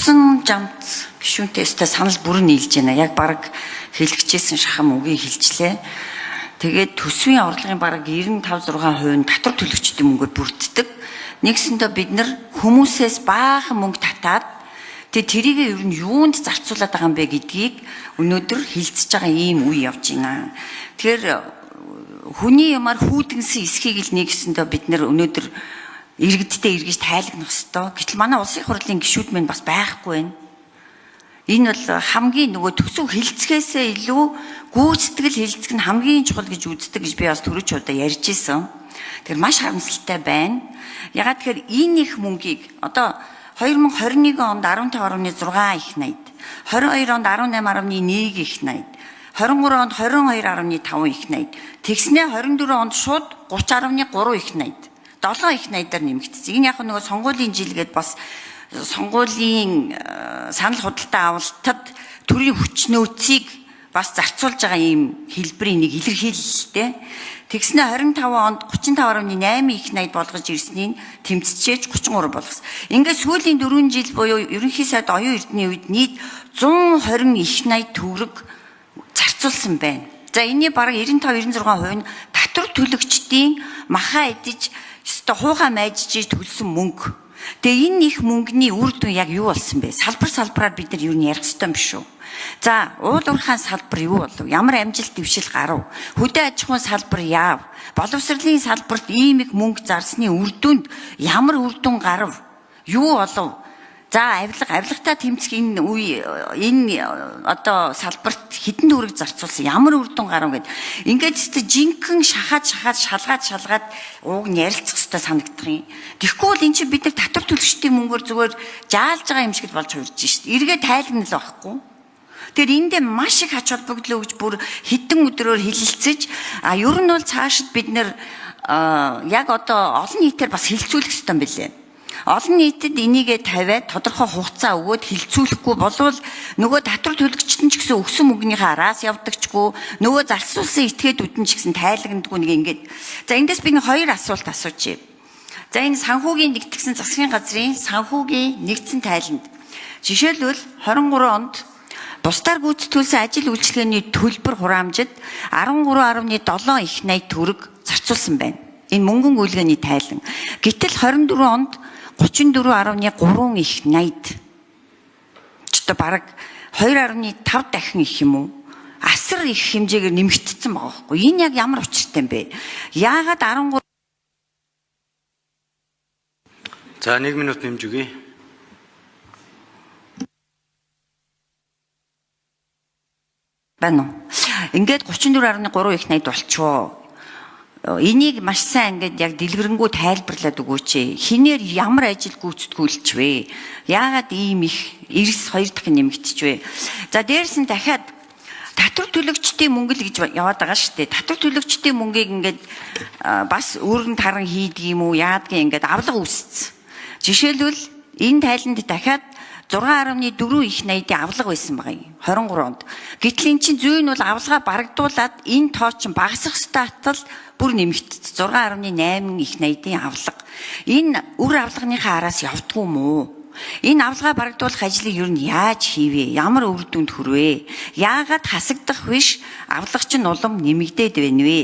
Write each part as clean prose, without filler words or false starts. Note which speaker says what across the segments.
Speaker 1: Тувсан жамц гишүүнтэй өстой санал бүрэн нийлж байна. Яг бараг хэлчихсэн шахам үгийг хэлжлээ. Тэгээд төсвийн орлогын бараг 95 6% нь татвар төлөгчдийн мөнгөөр бүрддэг. Нэгсэндээ бид нар хүмүүсээс баахан мөнгө татаад тэгээд тэрийг ер нь юунд зарцуулаад байгаа юм бэ гэдгийг өнөөдөр хилцэж байгаа ийм үе явж байна. Тэгэхээр хүний ямаар хүүдэнсэн эсхийг л нэгсэндээ бид нар өнөөдөр иргэдтэй эргэж тайлагнах ёстой. Гэтэл манай улсын хурлын гишүүд минь бас байхгүй байна. Энэ бол хамгийн нөгөө төсөв хилцгээсээ илүү гүйцэтгэл хилцэх нь хамгийн чухал гэж үздэг гэж би бас түрүү ч удаа ярьж исэн. Тэгэхээр маш харамсалтай байна. Ягаад тэгэхээр энэ их мөнгийг одоо 2021 онд 15.6 их 80, 22 онд 18.1 их 80, 23 онд 22.5 их 80. Тэгснээ 24 онд шууд 30.3 их 80. 7 их 80-аар нэмэгдсэн. Энэ яг нөгөө сонгуулийн жил гээд бас сонгуулийн санал худалдаа авалтад төрийн хүч нөөцийг бас зарцуулж байгаа ийм хэлбэрийн нэг илэрхийлэл дээ. Тэгснэ 25 онд 35.8 их 80 болгож ирснийг тэмцчээж 33 болгосон. Ингээд сүүлийн 4 жил буюу ерөнхий сайд оюун эрдэнийн үед нийт 120 их 80 төгрөг зарцуулсан байна. За энэний бараг 95 96% нь татвар төлөгчдийн маха идэж өстой хуухай майжж төлсөн мөнгө. Тэгээ энэ их мөнгөний үр дүн яг юу болсон бэ? Салбар салбараар бид нар юу нь ярих ёстой юм биш үү? За уул уурхайн салбар юу болов? Ямар амжилт дэвшил гарав? Хөдөө аж ахуйн салбар яав? Боловсролын салбарт ийм их мөнгө зарсны үр дүнд ямар үр дүн гарав? Юу болов? За авилгатай тэмцэх энэ үе энэ одоо салбарт хэдэн төгрөг зарцуулсан ямар үр дүн гарав гэд ингээд тест жинхэнэ шахаад шахаад шалгаад шалгаад ууг нь ярилцах хэрэгтэй санагдах юм. Тэгэхгүй бол эн чинь бид нар татвар төлөгчдийн мөнгөөр зүгээр жаалж байгаа юм шиг л болж хувирж шít. Эргээ тайлгнал байхгүй. Тэгэхээр эндээ маш их ач холбогдол өгж бүр хэдэн өдрөөр хилэлцэж а ер нь бол цаашид бид нэр яг одоо олон нийтээр бас хилцүүлэх хэрэгтэй юм билээ. Олон нийтэд энийгээ тавиад тодорхой хугацаа өгөөд хилцүүлэхгүй болвол нөгөө татвар төлөгчд нь ч гэсэн өгсөн мөнгөнийхөө араас явдагчгүй нөгөө зарцуулсан этгээдүүд нь ч гэсэн тайлгнадгүй нэг ингээд. За эндээс би нэг хоёр асуулт асуучих. За энэ санхүүгийн нэгтгэсэн засгийн газрын санхүүгийн нэгдсэн тайланд жишээлбэл 23 онд бусдаар гүйцэтгүүлсэн ажил үйлчилгээний төлбөр хураамжид 13.7 их 80 төгрөг зарцуулсан байна. Энэ мөнгөн гүйлгээний тайлан. Гэтэл 24 онд 34.3 их 80. Ч одоо бараг 2.5 дахин их юм уу? Асар их хэмжээгээр нэмэгдсэн байгаа байхгүй. Энэ яг ямар учиртай юм бэ? Яагаад 13
Speaker 2: За 1 минут нэмж өгье.
Speaker 1: Байна уу? Ингээд 34.3 их 80 болчихоо. Энийг маш сайн ингээд яг дэлгэрэнгүй тайлбарлаад өгөөч. Хинээр ямар ажил гүйцэтгүүлч вэ? Яагаад ийм их эрс хоёр дахин нэмэгдэж вэ? За дээрс нь дахиад татвар төлөгчдийн мөнгө л гэж яваад байгаа шүү дээ. Татвар төлөгчдийн мөнгийг ингээд бас өргөн таран хийдэг юм уу? Яадгийн ингээд авлага үүссэн. Жишээлбэл энэ тайланд дахиад 6.4 их 80-ийн авлага байсан байгаа юм 23 онд. Гэтэл эн чинь зүйн бол авлагаа барагдуулаад энэ тоо чинь багасах статал бүр нэмэгдсэн 6.8 их 80-ийн авлага. Энэ үр авлагынхаа араас явдгүй юм уу? Энэ авлагаа барагдуулах ажлыг ер нь яаж хийвэ? Ямар үр дүнд хүрвэ? Яагаад хасагдах биш авлага чинь улам нэмэгдээд байна вэ?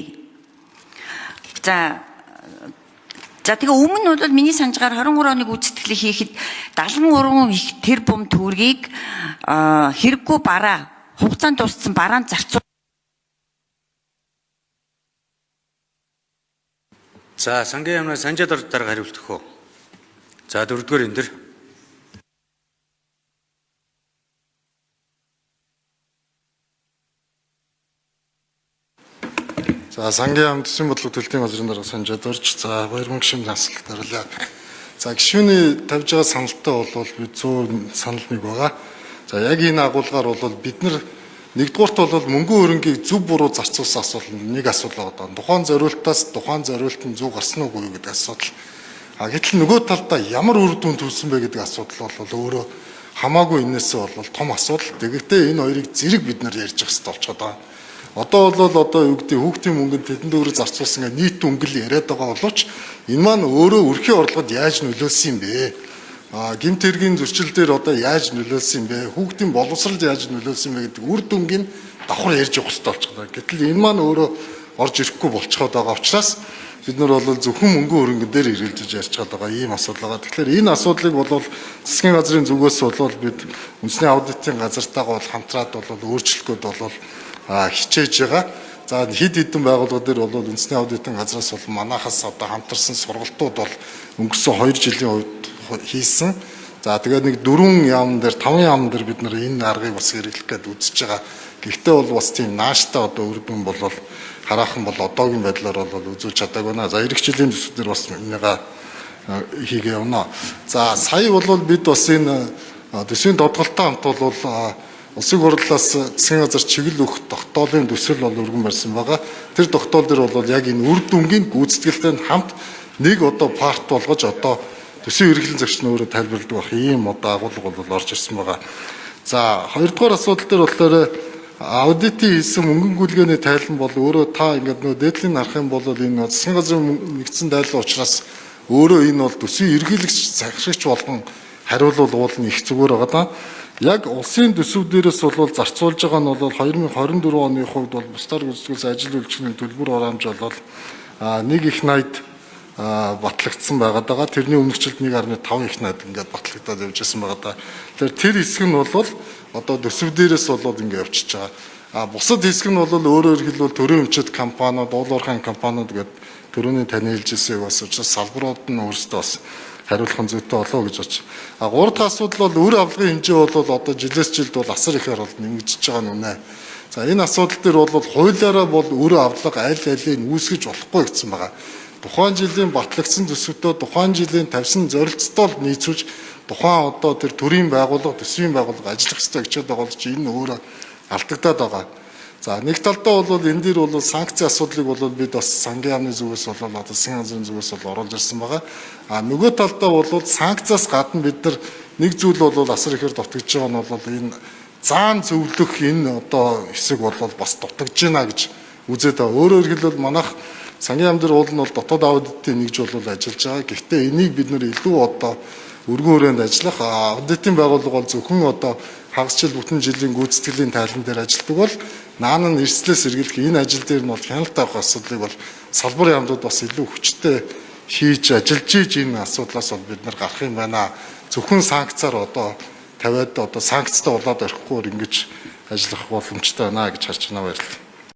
Speaker 1: За тэгээ өмнө нь бол миний санджгаар 23 оны гүйцэтгэлийг хийхэд 73 их тэр бум төгрөгийг хэрэггүй бараа хугацаанд дууссан бараанд зарцуул.
Speaker 2: За сангийн яамнаас Санжаад орд дарга хариулт өгөх үү? За дөрөвдүгээр энэ дэр.
Speaker 3: За сангийн яам төсвийн бодлого төлтийн газрын дарга Санжаад орж за баяр мөнгө шимд асуулт хариулъя. За гишүүний тавьж байгаа саналтай бол би 100 санал нэг байгаа. За яг энэ агуулгаар бол бид нар нэгдүгüрт бол мөнгөн хөрөнгийг зөв буруу зарцуулсан асуудал нэг асуудал байгаа. Тухайн зориултаас тухайн зориулт нь зөв гарсан уугүй гэдэг асуудал. А гэтэл нөгөө талдаа ямар үр дүн төрсөн бэ гэдэг асуудал бол өөрөө хамаагүй энээсээ бол том асуудал. Тэгэхдээ энэ хоёрыг зэрэг бид нар ярьж явах хэрэгтэй болчиход байгаа. Одоо бол одоо юу гэдэг хүүхдийн мөнгөнд тэдэн төгрөг зарцуулсан гэх нийт өнгөл яриад байгаа боловч энэ маань өөрөө өрхийн орлогод яаж нөлөөлсөн юм бэ? Гэмт хэргийн зөрчил дээр одоо яаж нөлөөлсөн юм бэ? Хүүхдийн боловсролд яаж нөлөөлсөн юм бэ гэдэг үр дүнгийн давхар ярьж явах хэрэгтэй болчихлоо. Гэтэл энэ маань өөрөө орж ирэхгүй болчиход байгаа учраас бид нар бол зөвхөн мөнгөн хөрөнгөн дээр эргэлдэж ярьж байгаа ийм асуудал байгаа. Тэгэхээр энэ асуудлыг бол засгийн газрын зүгээс бол бид үндэсний аудитын газартайгаа бол хамтраад бол өөрчлөх гээд бол хичээж байгаа. За хэд хэдэн байгууллага дээр бол үндэсний аудитын газраас бол манайхаас одоо хамтарсан сургалтууд бол өнгөрсөн 2 жилийн хувьд хийсэн. За тэгээд нэг 4 яам дээр 5 яам дээр бид нар энэ аргыг бас хэрэглэх гээд үзэж байгаа. Гэхдээ бол бас тийм нааштай одоо үр дүн бол хараахан бол одоогийн байдлаар бол үзүүлж чадаагүй наа. За ирэх жилийн төсөв дээр бас энийгээ хийгээ явна. За сая бол бид бас энэ төсвийн додголтой хамт бол улсын хурлаас засгийн газар чиглэл өгөх тогтоолын төсөл бол өргөн барьсан байгаа. Тэр тогтоол дээр бол яг энэ үр дүнгийн гүйцэтгэлтэй хамт нэг одоо парт болгож одоо төсвийн хэрэглэн зөрчин өөрөө тайлбарладаг байх ийм одоо агуулга бол орж ирсэн байгаа. За хоёрдугаар асуудал дээр болохоор аудитын хийсэн мөнгөн гүйлгээний тайлан бол өөрөө та ингээд нөө дээдлийн харах юм бол энэ засгийн газрын нэгдсэн тайлан учраас өөрөө энэ бол төсвийн эрхийлэгч захирагч болгон хариулвал уул нь их зүгээр байгаа даа. Яг улсын төсөв дээрээс бол зарцуулж байгаа нь бол 2024 оны хувьд бол бусдаар гүйцэтгэсэн ажил үйлчлэлийн төлбөр хураамж бол нэг их 80 батлагдсан байгаад байгаа. Тэрний өмнөх жилд 1.5 их 80 ингээд батлагдаад явж байсан байгаа даа. Тэгэхээр тэр хэсэг нь бол одоо төсөв дээрээс болоод ингээд явчихж байгаа. А бусад хэсэг нь бол өөрөөр хэлбэл төрийн өмчт компаниуд, уул уурхайн компаниуд гэдэг төрөний таны хэлжсэн бас учраас салбарууд нь өөрсдөө бас хариулах нь зүйтэй болов уу гэж бодож. А гурав дахь асуудал бол үр авлагын хэмжээ бол одоо жилээс жилд бол асар ихээр бол нэмэгдэж байгаа нь үнэ. За энэ асуудал дээр бол хуулиараа бол үр авлага аль алийг үүсгэж болохгүй гэсэн байгаа. Тухайн жилийн батлагдсан төсөвтөө тухайн жилийн тавьсан зорилттой л нийцүүлж тухайн одоо тэр төрийн байгууллага, төсвийн байгууллага ажиллах ёстой гэж байгаа болж энэ өөрөө алдагдаад байгаа. За нэг талдаа бол энэ дээр бол санкцийн асуудлыг бол бид бас сангийн яамны зүгээс бол одоо засгийн газрын зүгээс бол оруулж ирсэн байгаа. А нөгөө талдаа бол санкцаас гадна бид нар нэг зүйл бол асар ихээр дутагдж байгаа нь бол энэ заан зөвлөх энэ одоо хэсэг бол бас дутагдж байна гэж үзээд байгаа. Өөрөөр хэлбэл манайх сангийн яам дээр уул нь бол дотоод аудитын нэгж бол ажиллаж байгаа. Гэхдээ энийг бид нар илүү одоо өргөн хүрээнд ажиллах аудитын байгууллага бол зөвхөн одоо хагас жил бүтэн жилийн гүйцэтгэлийн тайлан дээр ажилладаг бол наан нь эрсдлээс сэргийлэх энэ ажил дээр нь бол хяналт авах асуудлыг бол салбар яамнууд бас илүү хүчтэй хийж ажиллаж ийж энэ асуудлаас бол бид нар гарах юм байна. Зөвхөн санкцаар одоо тавиад одоо санкцтай болоод орхихгүйгээр ингэж ажиллах боломжтой байна гэж харж байна. Баярлалаа.